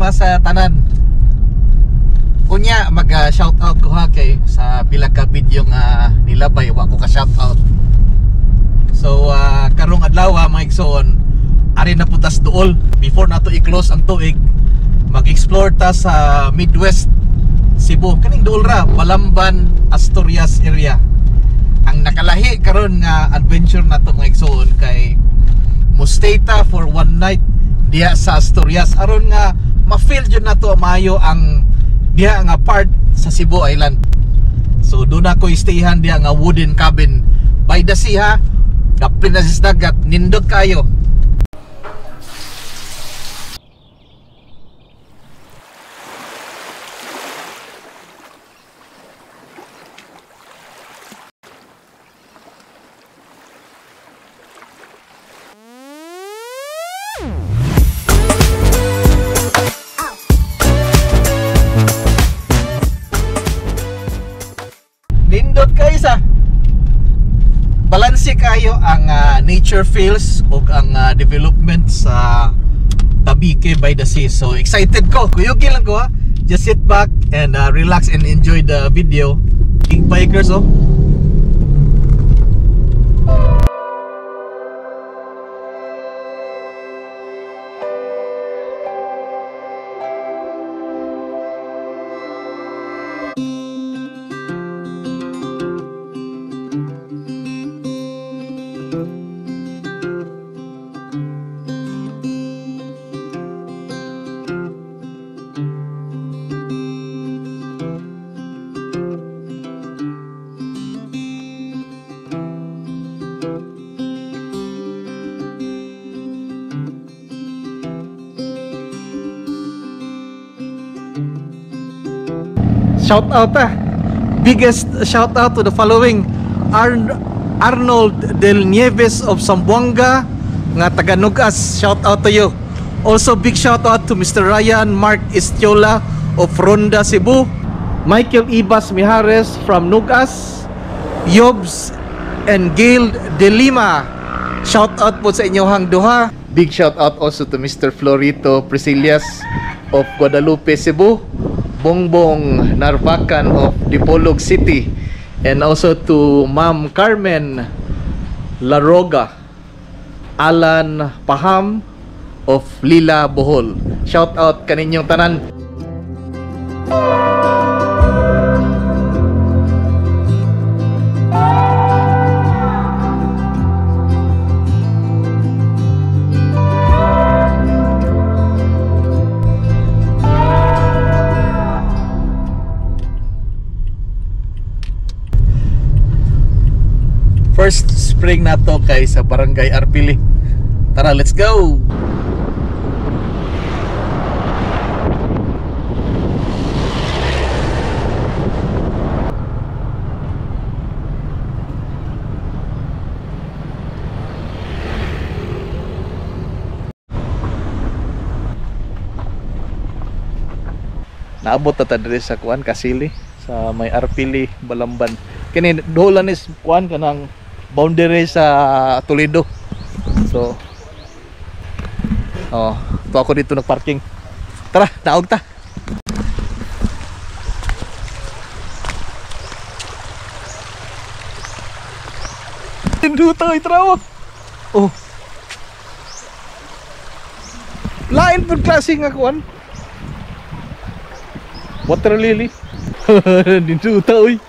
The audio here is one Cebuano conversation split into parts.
Christmas sa tanan. Unya mag shout out ko ha kay sa pila ka video nga nilabay wa ko ka shout out. So karong adlaw mga igsoon, ari na putas duol before nato i-close ang tuig, mag-explore ta sa Midwest Cebu, kaning duol ra, Balamban, Asturias area. Ang nakalahi karon nga adventure nato mga igsoon kay mo-stay ta for one night diha sa Asturias aron nga ma-feel jud nato maayo ang diha nga part sa Cebu Island. So doon ako stayhan diha nga wooden cabin by the sea ha. Dapin na sa dagat, nindot kayo. Nindot kayo sa balanse kayo ang nature feels ug ang development sa Tabique by the Sea. So excited ko, kuyugi lang ko ha. Just sit back and relax and enjoy the video. King bikers oh. Shout out ah. Biggest shout out to the following: Arnold Del Nieves of Zamboanga nga taga Nugas. Shout out to you. Also big shout out to Mr. Ryan Mark Istiola of Ronda, Cebu, Michael Ibas Mijares from Nugas, Yobs and Gail De Lima. Shout out po sa inyohang duha. Big shout out also to Mr. Florito Priscillas of Guadalupe, Cebu, Bongbong Narvacan of Dipolog City, and also to Ma'am Carmen Laroga, Alan Paham of Lila, Bohol. Shout out kaninyong tanan. First spring na to kay sa Barangay Arpili. Tara, let's go! Naabot na ta diri sa kuan Kasili sa may Arpili, Balamban. Kini dolan is kuan kanang boundary sa Toledo. So oh, to ako dito nagparking. Tara, naog ta. Tinduta ay trawa. Oh. Lain pud klase nga kuan. Water lily. Dinduta oy.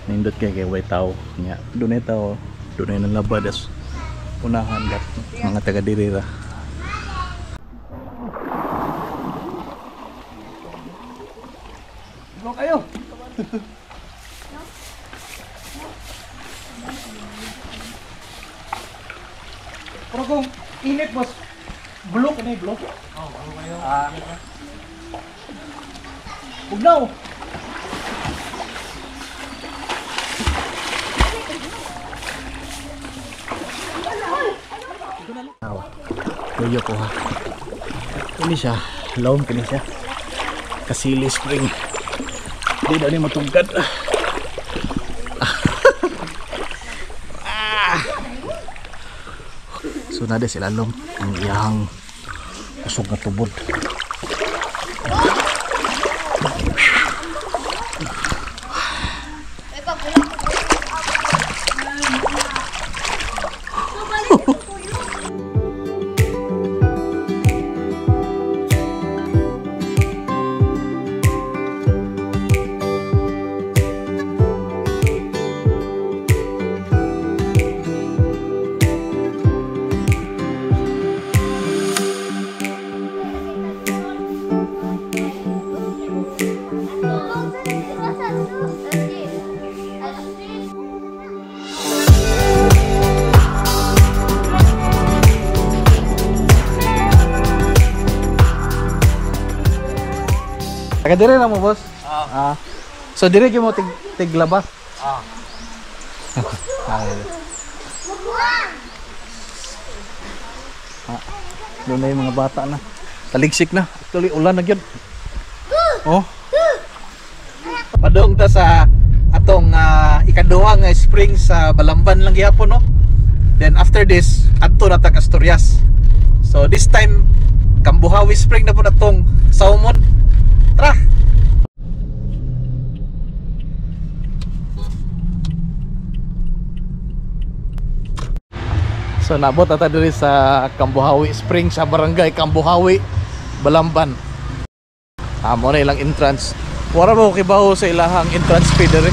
Nindot kay kay way tao nya dunay tao, dunay nalaba das unahan gat mga taga diri ra. Go kayo. Pero kung init boss, blue kani blue. Oh, blue kayo. Ah. Ugnaw. Tuyo ko ha. Kini siya, lawom kini siya. Kasili Spring. Di daw ni matugkad. So na sila lom ang iyang kusog nga tubod. Taga dire na mo, boss? Ah. So dire gyud mo tiglaba? Ah. Doon na yung mga bata na. Taligsik na. Actually ulan na gyud. Oh. Padung ta sa atong ikaduha nga spring sa Balamban lang gihapon, no. Then after this, adto na tag Asturias. So this time Cambuhawe Spring na po natong Saumon. Tara! So nabot na tayo diri sa Cambuhawe Spring sa Barangay Cambuhawe, Balamban. Mo na ilang entrance. Wala ba ko kibaw sa ilahang entrance fee diri?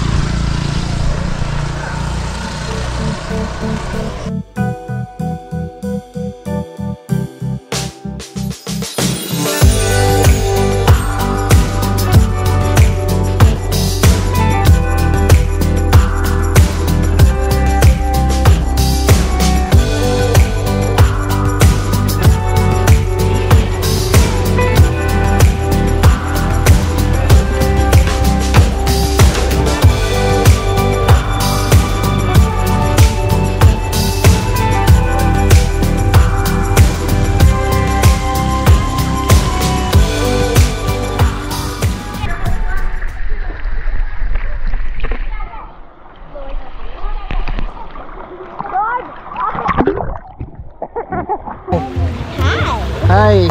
Hi.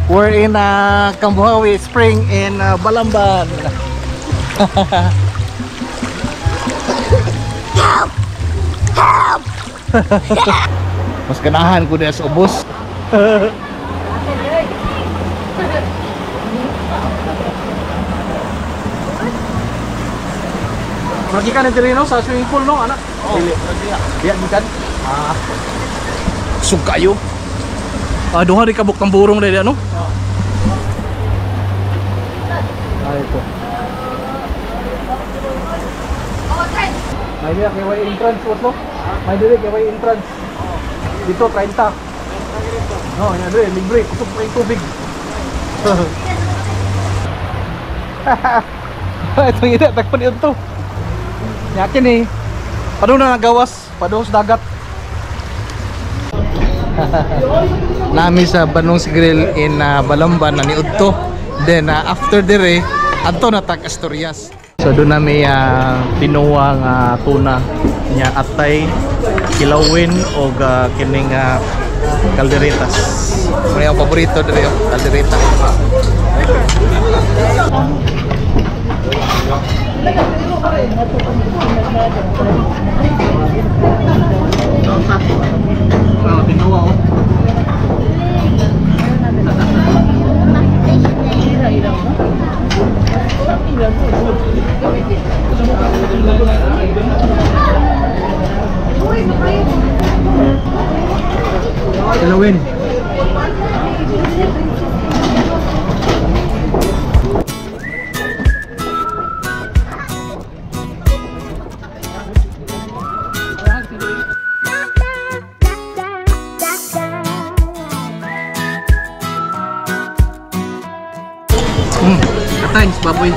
We're in Cambuhawe Spring in Balamban. Help! Help! Mas ganahan ko niya sa ubos. Lagi ka na diri no sa swimming pool no anak? Oh. Diya gikan. Ah. Sug kayo. Ah, duha ri kabuk tamburong dai ano? Ay ito. May diri kay way entrance no? May diri kay way entrance. Dito 30. No, yan diri libre kusog pa yung tubig. Itong ina tagpan ito. Yakin eh. Padung na nagawas, padung sa dagat. Nami sa Banong's Grill in Balamban na niudto. Then after dire adto na tag Asturias. So doon na may tinuwa nga tuna nya atay kilawin og kining kalderetas. Muna ang paborito dire kaldereta. Tinuwa oh. Kilawin. Thanks, baboy.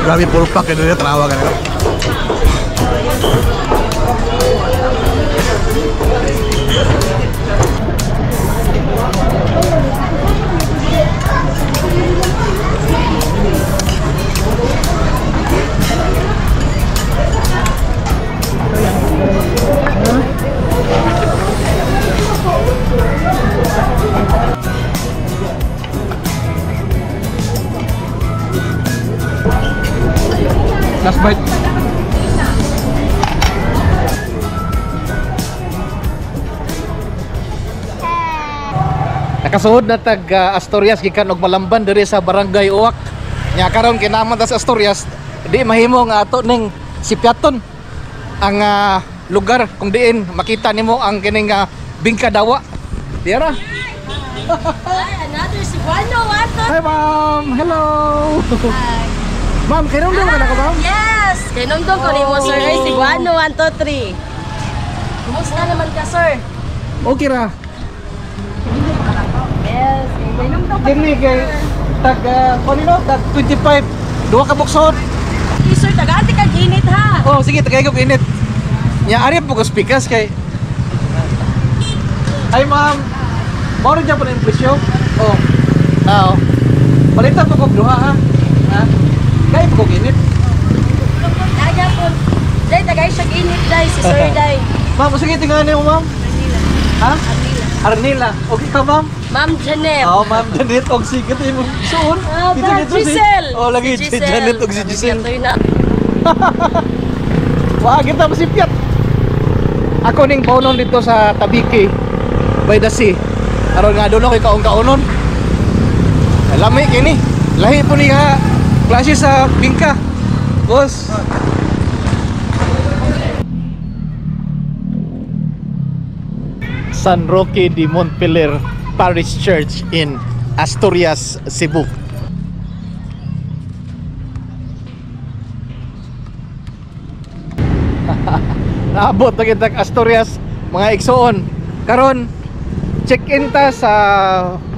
Grabe, puro pack. Ito yung tanawa ka na. Last bite. Nakasuod na tag Asturias gikan og Malamban diri sa Barangay Uwak. Nya karon kinaman ta sa Asturias, di mahimo nga ato ning sipyaton ang lugar kung diin makita nimo ang kining Bingka Dawa. Diara. Hi, another Cebuano, what? Hi ma'am. Hello. Hi. Ma'am, kinumdum ka na ko ma'am? Yes! Kinumdum ko nimo, sir. Ay, Cebuano, 1, 2, 3. Kumusta naman ka, sir? Okay ra. Yes, kinumdum ka. Kini kay tag kanino tag 25 duha ka buksod. Okay, sir, tagaan ka init ha. Oh, sige tagay ko init. Nya ari po ko speakers kay. Ay ma'am. Mao rin po ang presyo. Oh. Now, palitan po kog duha ha. Ha? Kay po kog init. Daya po. Day, tagay siya init, day, si sir, day. Ma'am, sige tingnan niyo ma'am. Ha? Arnila. Okay ka ma'am? Ma'am Janet. Oh, ma'am Janet og sige tayo mo suon. Ah, Dito, dito, si- Giselle. Oh, lagi si Janet og si Giselle. Ito'y na. Wa kita masipyat. Ako ning paunon dito sa Tabiki by the sea. Aron nga doon ako kaong kaunon. Lami kini. Lahi po ni nga klase sa bingka. Boss. San Roque de Montpelier Parish Church in Asturias, Cebu. Naabot na kita Asturias mga igsoon. Karon check-in ta sa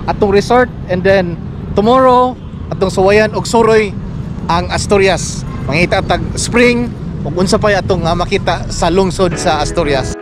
atong resort and then tomorrow atong suwayan og suroy ang Asturias. Mangita tag spring ug unsa pay atong makita sa lungsod sa Asturias.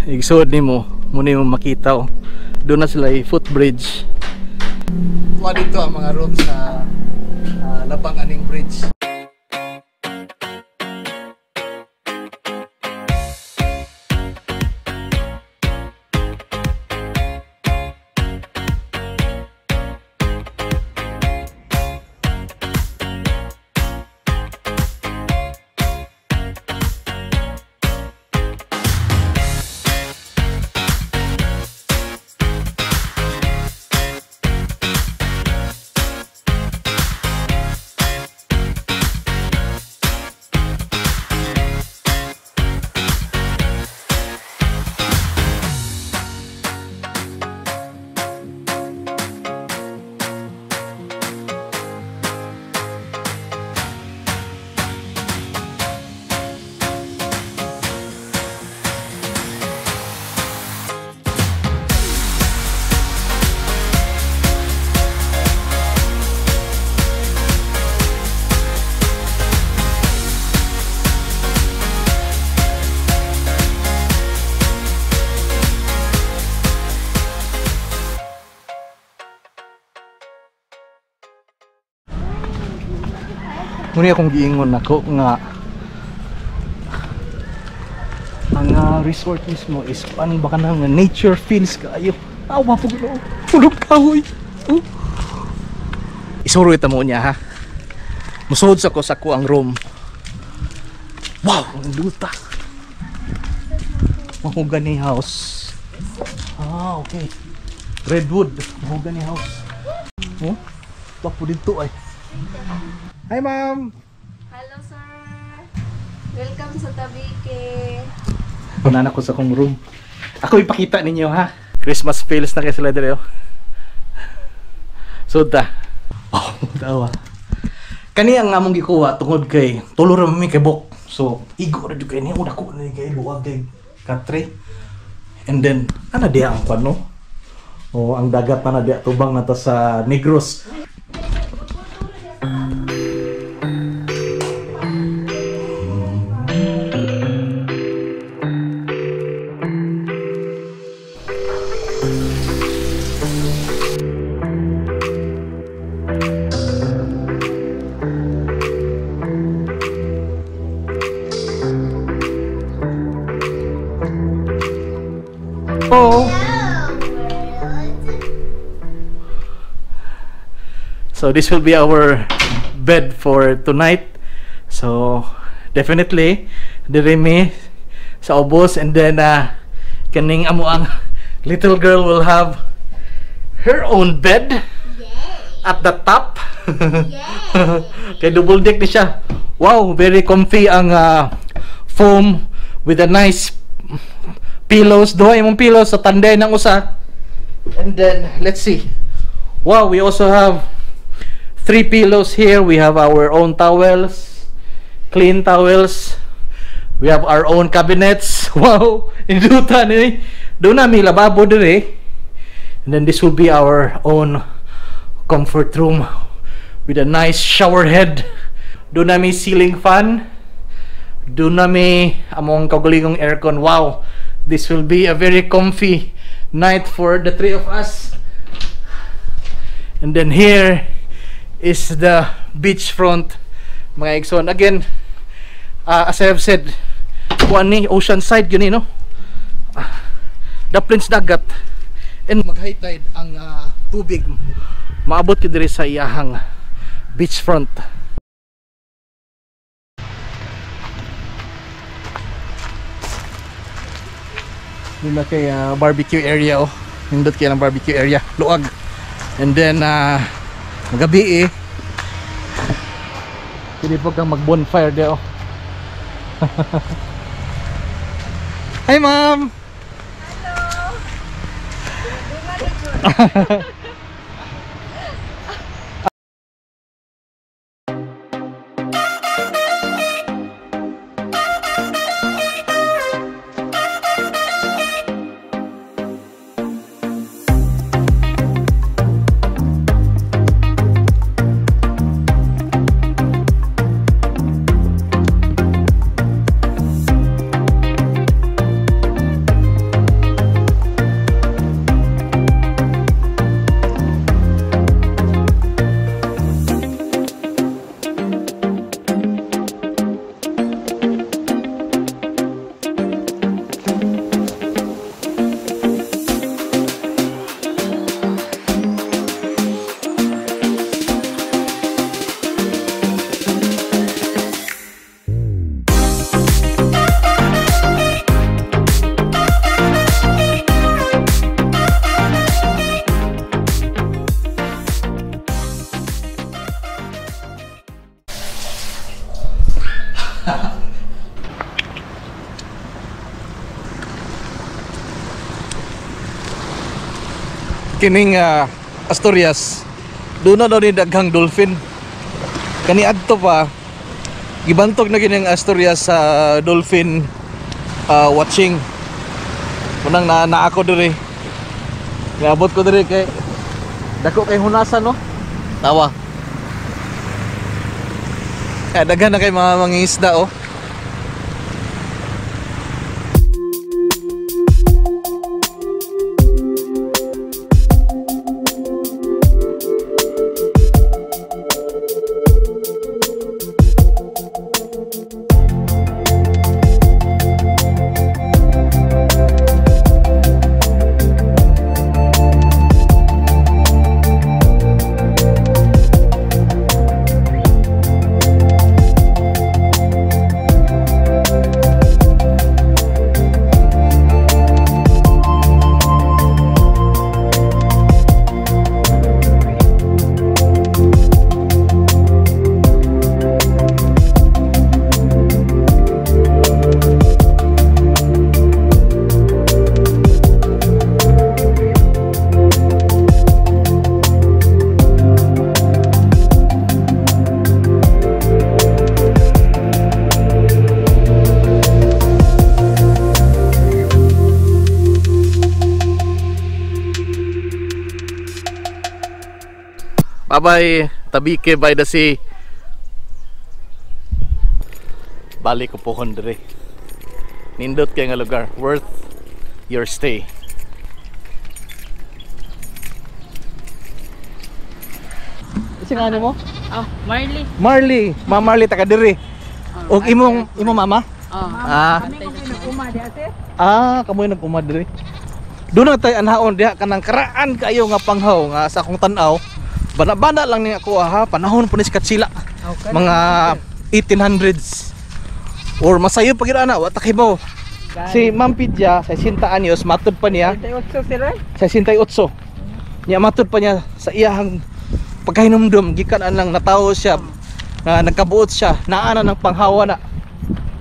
Igsuod nimo, muna yung makita oh. Doon na sila footbridge. Wa dito ang mga room sa labang aning bridge. Muna akong giingon nako nga ang resort mismo is paano ba ka na nga nature feels kaayo. Awa po gino. Tulog kahoy. Oh. Isuro ita mo niya ha. Musuod sa ko sa ko ang room. Wow, ang luta. Mahogany house. Ah, okay. Redwood, mahogany house. Oh, wapo dito ay. Hi ma'am. Hello sir. Welcome sa Tabique. Punan ako sa kong room. Ako ipakita ninyo ha. Christmas feels na kay sila dire oh. So ta. Oh, tawa. Kani ang among gikuha tungod kay tulo ra mi kabuk. So igo ra jud kay ni, dako na kay luwag kay katre. And then ana diha ang kwan, no? Oh, ang dagat na na diha, tubang na ta sa Negros. Oh. So this will be our bed for tonight. So definitely diri mi sa ubos, and then kaning amo ang little girl will have her own bed at the top. Kay double deck ni siya. Wow, very comfy ang foam with a nice pillows. Duha imong pillows sa tanday ng usa. And then let's see. Wow, we also have 3 pillows here. We have our own towels, clean towels. We have our own cabinets. Wow, induta ni. Doon na may lababo dire. And then this will be our own comfort room with a nice shower head. Doon na may ceiling fan. Doon na may among kaugalingong aircon. Wow, this will be a very comfy night for the 3 of us. And then here is the beachfront, mga igsoon. Again, as I have said, kuan ni ocean side yun eh, no? Daplin sa dagat. And mag high tide ang tubig, maabot ko diri sa iyahang beachfront. Doon na kay barbecue area, oh. Nindot kay ang barbecue area, luag. And then magabi eh, pwede po kang mag bonfire there, oh. Hi ma'am. Hello. Kining Asturias, doon na daw ni daghang dolphin. Kani adto pa gibantog na gini ang Asturias sa dolphin watching. Unang na ako diri. Niabot ko diri kay dako kay hunasan, no. Tawa. Eh, daghan na kay mga mangingisda, oh. Bye-bye, Tabique by the Sea. Balik ko pohon dire. Nindot kay nga lugar, worth your stay. Sino ano mo? Oh, Marley. Marley, Ma Marley taga diri. Og imong imong mama? Oh. Ah. Ah, kamoy naguma diri. Doon na tay anhaon diha kanang karaan kayo nga panghaw nga sa akong tan-aw. Bana-bana lang ni ako ha, panahon po ni si Katsila. Okay. Mga 1800s. Or masayo pa gyud ana, wa ta kibaw. Si Ma'am Pidya, sa 60 anyos, matud pa niya 38 sila. sa 68. Niya matud pa niya sa iyahang pagkahinumdum gikan anang natawo siya nga nagkabuot siya naa na ng panghawa na.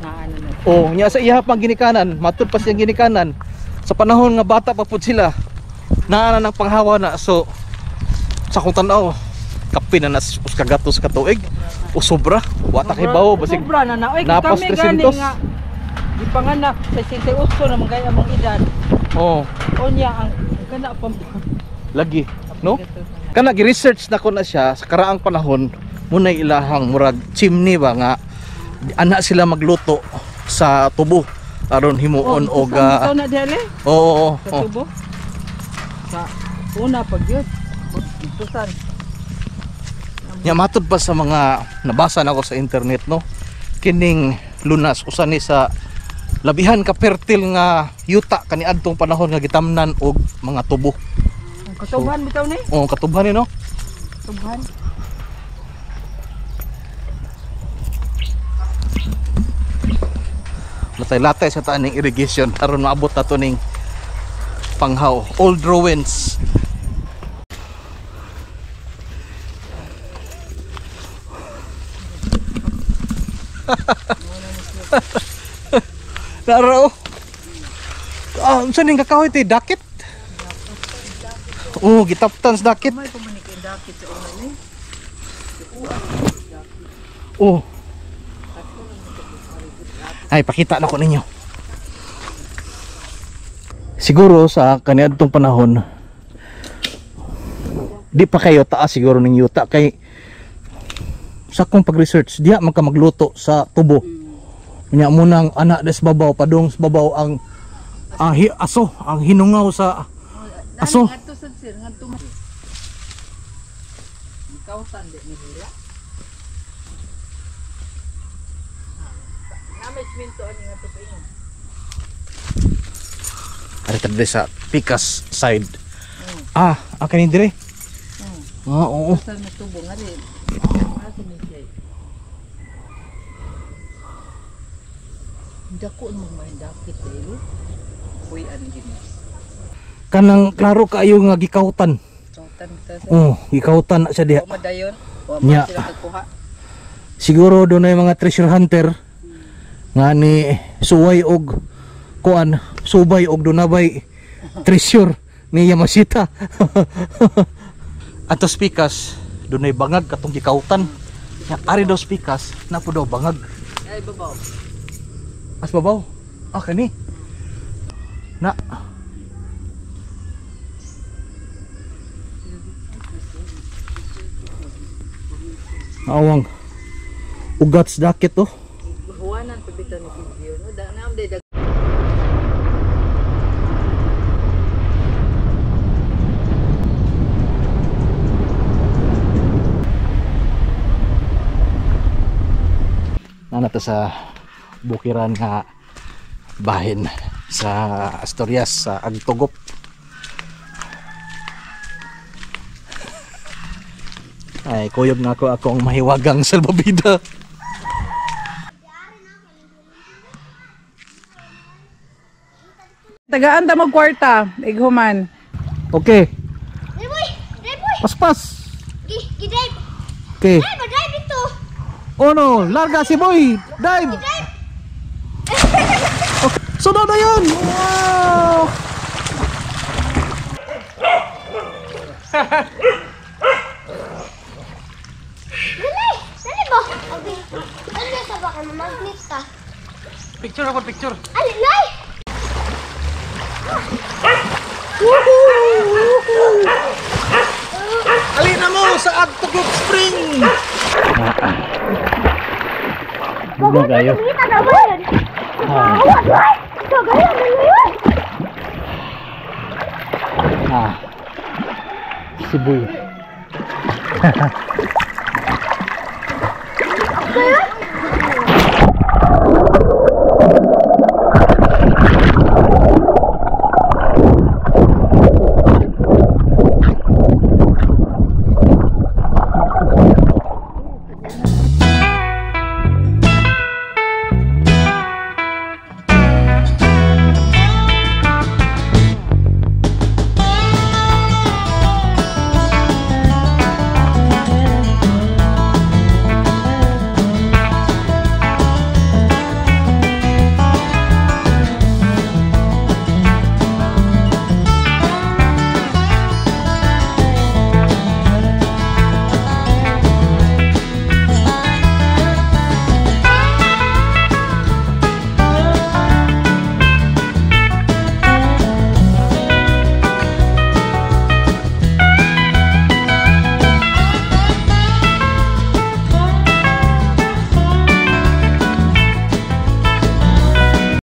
Naano na. Oh, niya sa iya pang ginikanan, matud pa siyang ginikanan. Sa panahon nga bata pa pud sila, naa na ng panghawa na. So sa akong tan-aw, kape na nas us kagatos ka tuig o sobra, wa ta kibaw basig Sobra na na. Oy, napas kami gani 300. nga gipanganak sa 68 na mga among edad. Oh, Unya ang kana pa lagi, no? Kana gi-research na ko na siya sa karaang panahon, munay ilahang murag chimney ba nga ana sila magluto sa tubo aron himuon og sa na dili oo oo, sa oo. tubo. Sa una pag yun. Susan. Nya matud pa sa mga nabasa nako sa internet, no, kining lunas usa ni sa labihan ka fertile nga yuta kaniadtong panahon nga gitamnan og mga tubo. Ang katuban bitaw ni. Oh, katubhan ni, no. Katuban. Latay-latay sa taning irrigation aron maabot nato ning panghaw, old ruins. Naro. Ah, unsa ning kakahoy te dakit? Oh, gitaptan sa dakit. May pamanik dakit sa una ni. Oh. Ay, pakita na ko ninyo. Siguro sa kaniadtong panahon, di pa kayo taas siguro ning yuta kay sa akong pag-research diha man ka magluto sa tubo. Unya munang anak des babaw padung sa babaw ang aso, ang hinungaw sa aso. Ngadto sad sir, ngadto man. Kautan di ni nila. Namay siminto ani nga tubo. Ari ta diri sa Pikas side. Ah, ang kanin dire. Ah, oo. Sa may tubo nga rin. Asa ni siya? Dako mo may dakit eh. Uy, ano gini? Kanang klaro kaayo nga gikautan. Kautan ta sa. Oh, gikautan na siya diha. O madayon. O Nya. sila kagkuha. Siguro doon ay mga treasure hunter nga ni suway og kuan, subay og dunabay treasure ni Yamashita. Atos Pikas, dunay bangag katong gikautan. Nya ari daw Pikas, napo daw bangag. Ay babaw. As babaw. Ah, kani. Na. Awang ugat sa dakit oh. Huwanan pa bitaw ni video no. Da na am day Nana to sa bukiran nga bahin sa Asturias sa Agtugop. Ay, kuyog na ako akong mahiwagang salbabida. Tagaan ta mo kwarta, ighuman. Okay, Boy, drive boy. paspas. Gi, gi drive. Okay. Drive, drive ito. Oh no, larga si boy. Dive. Okay. Sunod na yun. Wow. Dali, dali ba? Okay. Ano sa baka mamagnet ka? Picture ako, picture. Ali, lay! Ali, na mo sa Agtuklop Spring. Bugno kayo. Kita na ba yun? Ah. Kagaya na yun. Ah. Sibuy.